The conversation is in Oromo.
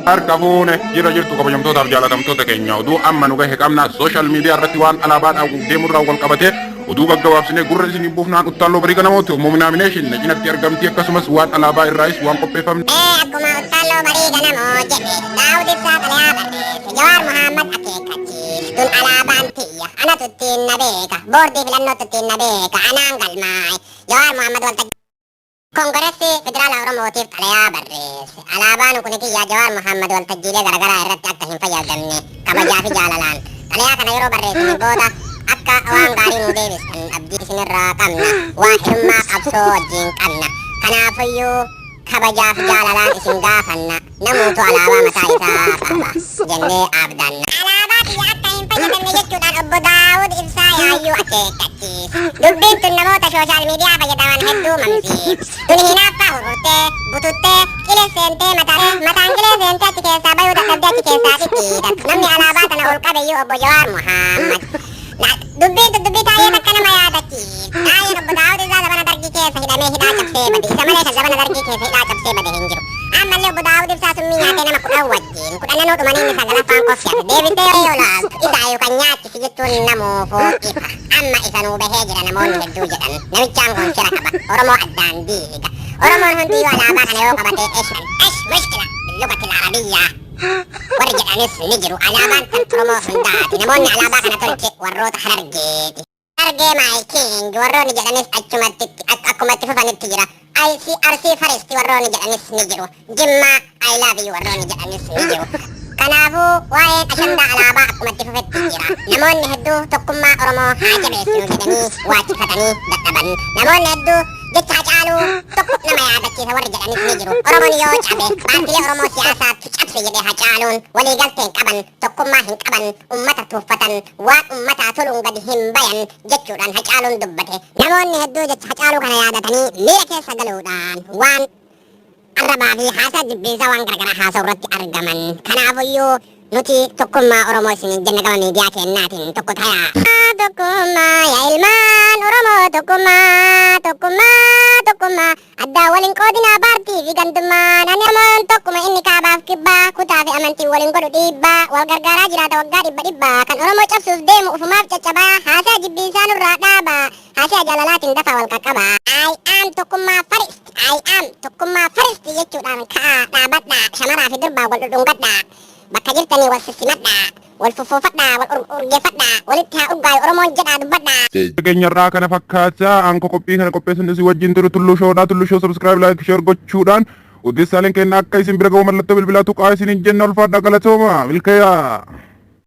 Harka fuune jira jirtu kabajamtootaaf jaalatamtoota keenya oduu amma nu gahe qabna social media irratti waan alaabaadhaan deemurraa wal qabatee oduu gaggabaabsinee gurra isinii buufnaan uttaalloo barii ganamooti moominaamination na cinatti argamti akkasumas waan alaabaa irraayis waan qopheeffamne. Ee akkuma uttaalloo barii ganamoo jedhe Daawud Ibsaa xalayaa barreesse Jawaar Mohaammed akeekkachiise tun alaabaan tiyya anatu ittiin na beeka boordii filannootu ittiin na beeka anaan galmaa'e Jawaar Mohaammed waltajjii Kongireessii Federaala Oromootiif xalayaa barreesse. Alaabaan kuni kiyya Jawaar Mohaammed waltajjiilee garaagaraa irratti akka hin fayyadamne kabajaa fi jaalalaan xalayaa kana yeroo barreessine booda akka waan gaarii nuu deebistan abdii isinirraa qabna. Waa hirummaa qabsoo wajjin qabna. Kanaafiyyuu kabajaa fi jaalalaan isin gaafanna. Namuutu alaabaa mataa isaa qaba jennee abdanna. Alaabaa kiyya akka hin fayyadamne jechuudhaan obbo Daawud Ibsaa yaayyuu akeekkachiise. Dubbiin tun namoota social media fayyadaman hedduu mamsiifte. Tuni hinaaffaa hurhurtee, bututtee, qile seentee mataan qilee seentee achi keessaa bayuu dadhabdee achi keessaa dhidhiitamte. Namni alaabaa tana ol qabeyyuu obbo Jawaar Mohammad. Dubbiin tun dubbii Taayyee takka nama yaadachiifti. Taayyeen obbo Daawud Ibsaa zabana Dargii keessa hidhamee hidhaa cabsee bade. Isa malee kan zabana Dargii keessa hidhaa cabsee bade hin jiru. Ammallee obbo Daawud Ibsaa summii nyaatee nama 10 wajjin kudhananuu dhumanii inni sagalaffaan qofti hafe. Deebistee yoo laaltu isaayu kan nyaachisi jechuun namuufuu ifa. Amma isa nuu bahee jira namoonni hedduu jedhan. Namichaan kun shira qaba. Oromoo addaan diiga. Oromoon hundiyyuu alaabaa kana yoo qabate esh esh mushkila billugatil arabiyyaa. Warri jedhanis ni jiru. Alaabaan tan Oromoo hundaati. Namoonni alaabaa kana tolche warroota Harargeeti. Harargee my king warroonni jedhanis achumatti akkuma itti fufanitti jira. Arsii first warroonni jedhanis ni jiru. Jimmaa I love you warroonni jedhanis ni jiru. Kanaafuu waa'een ashandaa alaabaa akkuma itti fufetti jira. Namoonni hedduu tokkummaa Oromoo haa jabeessinu jedhanii waacifatanii dadhaban. Namoonni hedduu jecha Hacaaluu tokko nama yaadachiisa warri jedhanis ni jiru. Oromoon yoo cabe paartilee Oromoo siyaasaatu cabse jedhe Hacaaluun. Waliigaltee hin qaban, tokkummaa hin qaban, ummata tuuffatan, waan ummataa toluun gadi hin bayan jechuudhaan Hacaaluun dubbate. Namoonni hedduu jecha Hacaaluu kana yaadatanii miira keessa galuudhaan waan arrabaa fi haasaa jibbiinsaa waan garagaraa haasa'u irratti argaman. Kanaafuyyuu nuti tokkummaa Oromoo isiniin jenna gama miidiyaa keennaatiin tokko tayaa. Tokkummaa yaa ilmaan Oromoo tokkummaa tokkummaa tokkummaa addaa wal hin qoodinaa paartii fi gandummaa namni Oromoon tokkuma inni kaabaaf kibbaa kutaa fi amantiin wal hin godhu dhiibbaa wal gargaaraa jiraata waggaa dhibba dhibbaa kan Oromoo cabsuuf deemu ufumaaf caccabaa haasaa jibbiinsaa nurraa dhaabaa haasaa jaalalaatiin dafaa wal qaqqabaa. I am tokkummaa first I am tokkummaa first jechuudhaan ka'aa dhaabadhaa shamaraa fi durbaa wal dhudhungadhaa bakka jirtanii wal sissimadhaa wal fuffuufadhaa wal urgeeffadhaa walitti haa urgaayu Oromoon jedhaa dubbadhaa. Keenyarraa kana fakkaata aankoo qophii kana qopheessuun isin wajjin turu Tulluu Shoodhaa. Tulluu Shoo subscribe, like, share gochuudhaan odeessaaleen keenya akka isin bira ga'u mallattoo bilbilaa tuqaa isiniin jenna. Ulfaadhaa, galatooma, milkaa'aa.